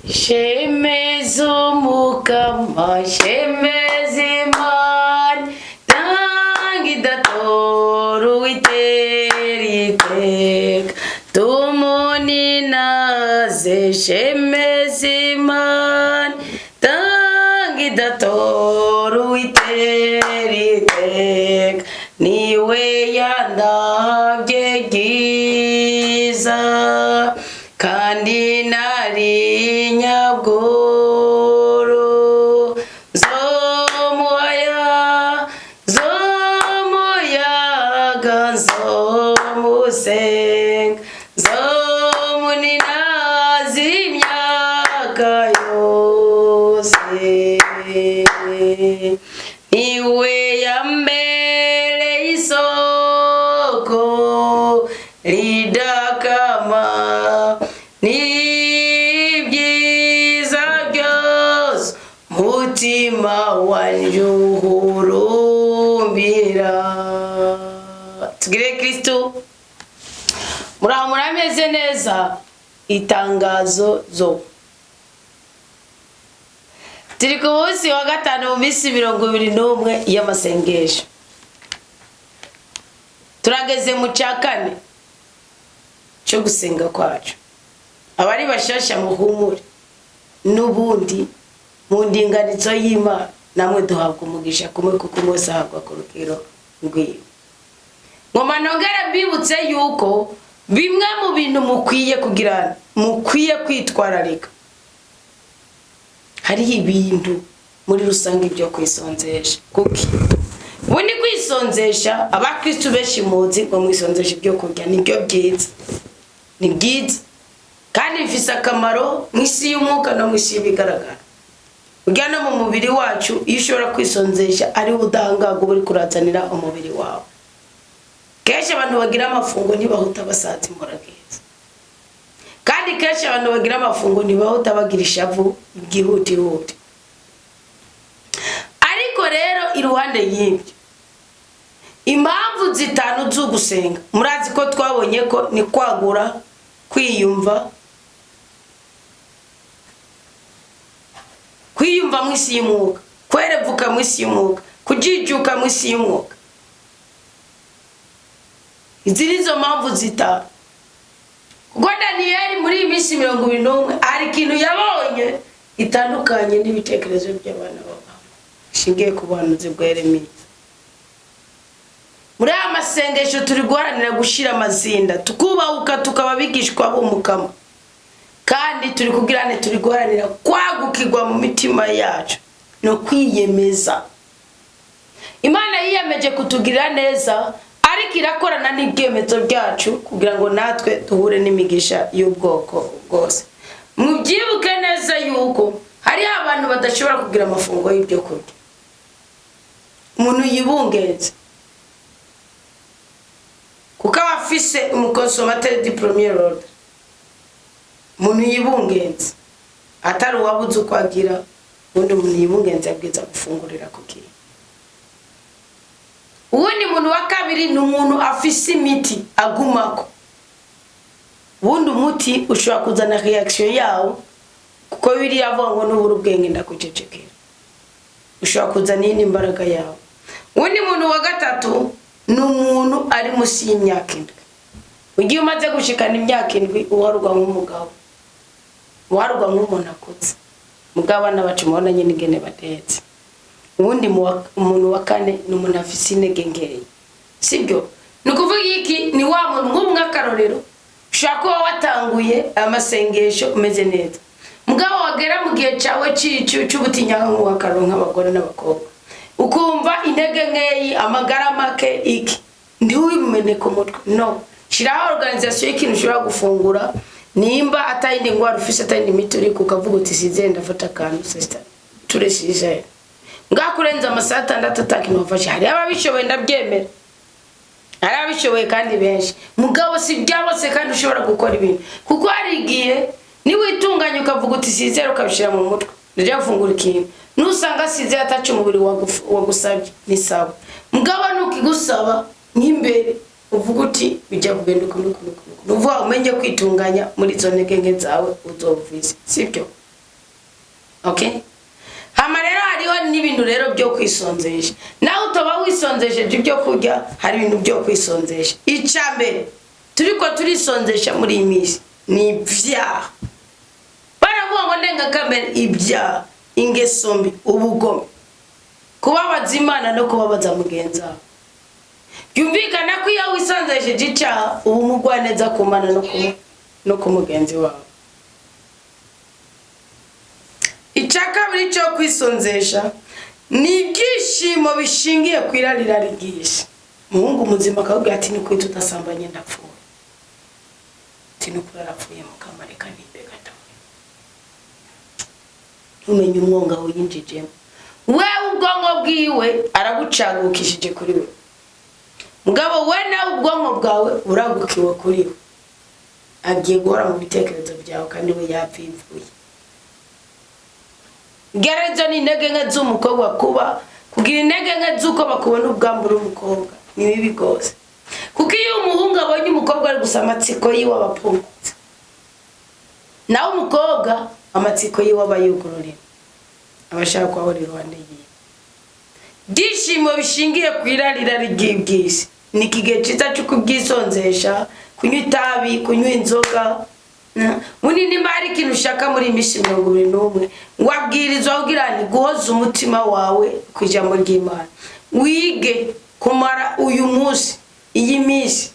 Shemeza Umukama, shemeza Imana, tanga idatora Uwitera iteka, tumuninaze. Shemeza Imana, tanga idatora Uwitera iteka, niwe yandavye ryiza kandi nari nyabworo. Nzomuhaya, nzomuyaga, nzomusenga, nzomuninaza imyaka yose. Niwe yambereye isoko ridakama n'ibyiza byose mutima wanje uhurumbira. Tugire Kristu. Muraho, murameze neza? Itangazo zo turi ku munsi wa gatanu mu minsi 21 y'amasengesho. Turageze mu cya kane cyo gusenga kwacu. Abari bashasha, muhumure, n'ubundi mu ndinganizo y'Imana namwe duhabwa umugisha kumwe, kuko umwe wese ahabwa ku rugero rwiwe. Ngoma nongere mbibutse yuko bimwe mu bintu mukwiye kugira, mukwiye kwitwararika, hariho ibintu muri rusange byo kwisonzesha. Kuki ubundi kwisonzesha? Abakristu benshi muzi ngo mwisonzesha ibyo kurya, nibyo byiza, ni byiza kandi bifise akamaro mu isi y'umwuka no mu isi y'ibigaragara. Burya no mu mubiri wacu, iyo ushobora kwisonzesha, ari ubudahangarwa buri kurazanira umubiri wawe. Kenshi abantu bagira amafungo ntibahuta basaza imburagiza, kandi kenshi abantu bagira amafungo ntibahuta bagira ishavu ryihutihuti. Ariko rero iruhande y'ibyo, impamvu zitanu z'ugusenga, murazi ko twabonye ko ni kwagura kwiyumva, kwiyumva mu isi y'umwuka, kwerevuka mu isi y'umwuka, kujijuka mu isi y'umwuka. Izi nizo mpamvu zitanu. Kuko Daniyeli muri iyi minsi 21 hari ikintu yabonye itandukanye n'ibitekerezo by'abana b'abantu, bishingiye ku buhanuzi bwa Yeremiya. Muri aya masengesho turi guharanira gushyira amazinda, tukubahuka, tukaba abigishwa b'Umukama, kandi turi kubwirane, turi guharanira kwagukirwa mu mitima yacu no kwiyemeza. Imana yiyemeje kutugirira neza, ariko irakorana n'ibyemezo byacu kugira ngo natwe duhure n'imigisha y'ubwoko bwose. Mubyibuke neza yuko hariho abantu badashobora kugira amafunguro y'ibyo kurya. Umuntu yibungenze, kuko aba afise umu consommateur du premier ordre. Umuntu yibungenze atari uwabuze uko agira, ubundi umuntu yibungenze abwiza gufungurira ku gihe. Uwundi muntu wa kabiri ni umuntu afise imiti agumako. Ubundi umuti ushobora kuzana réaction yawo, kuko biriya avuga ngo nubura ubwenge ndakucecekera, ushobora kuzana iyindi mbaraga yawe. Uwundi muntu wa gatatu ni umuntu ari munsi y'imyaka 7. Ugiye umaze gushikana imyaka 7, uharugwa nk'umugabo, uharugwa nk'umuntu akuze. Mugabo abana bacu mubona nyine ingene batetse. Uwundi umuntu wa kane ni umuntu afise intege nkeya, sibyo? Ni ukuvuga iki? Ni wa muntu nk'umwe, akarorero, ushobora kuba watanguye amasengesho umeze neza, mugabo wagera mu gihe cyawe cy'ubutinyanka, nk'uwakarorero nk'abagore n'abakobwa, ukumva intege nkeyi, amagara make, iki, ntiwimeneke umutwe. No shyiraho organisation y'ikintu ushobora gufungura, nimba atayindi ndwara ufise, atayindi miti uri, ukavuga uti: "Size ndafata akantu sita turesije ngakurenza amasaha 6 atakintu wafashe." Hariho ababishoboye, ndabyemera, hari ababishoboye kandi benshi, mugabo si bya bose. Kandi ushobora gukora ibintu, kuko hari igihe niwitunganya ukavuga uti sizere, ukabishyira mu mutwe, ndajya gufungura ikintu, nusanga sizere ataca umubiri wagusabye, ni sawa. Mugabo nukigusaba nk'imbere, Uvuga uti bijya kugenda uku n'uku n'uku n'uku. Ni ukuvuga umenye kwitunganya muri izo ntege nke zawe uzovise, sibyo? Okay. Hama rero hariho n'ibintu rero byo kwisonzesha. Nawe utoba wisonzesheje ibyo kurya, hari ibintu byo kwisonzesha. Icya mbere turiko turisonzesha muri iyi minsi ni ibyaha. Baravuga ngo ndengakamere, ibyaha, ingeso mbi, ubugome, kubabaza Imana no kubabaza mugenzi wawe. Byumvikana ko iyo wisonzesheje icyaha, uba umugwaneza ku Mana no ku mugenzi wawe. Icya kabiri cyo kwisonzesha ni ibyishimo bishingiye ku irarira ryinshi. Umuhungu muzima akabwira ati: "Ni kwita udasambanye ndapfuye." Ati: "Nukuri arapfuye, mukamareka nimbe gatoya." Ntumenye umwonga wiyinjijemo wewe. Ubwonko bwiwe arabucagukishije kuri we, mugabo we nawe ubwonko bwawe buragukiwe kuri we. Agiye guhora mu bitekerezo byawe kandi we yapfivuye. Gereza ni intege nke z'umukobwa. Kuba kugira intege nke z'uko bakubona ubwambura umukobwa ni bibi rwose, kuko iyo umuhungu abonye umukobwa ari gusa, amatsiko yiwe aba apfungutse, nawe umukobwa amatsiko yiwe aba yugururiwe, aba ashaka kuhahora iruhande yiwe. Ibyishimo bishingiye ku irarira ry'iby'isi ni ikigihe cyiza cyo kubyisonzesha: kunywa itabi, kunywa inzoga. Ubundi nimba hari ikintu ushaka muri iyi minsi 21, wabwirizwa kugira ni guhoza umutima wawe ku ijambo ry'Imana, wige kumara uyu munsi, iyi minsi.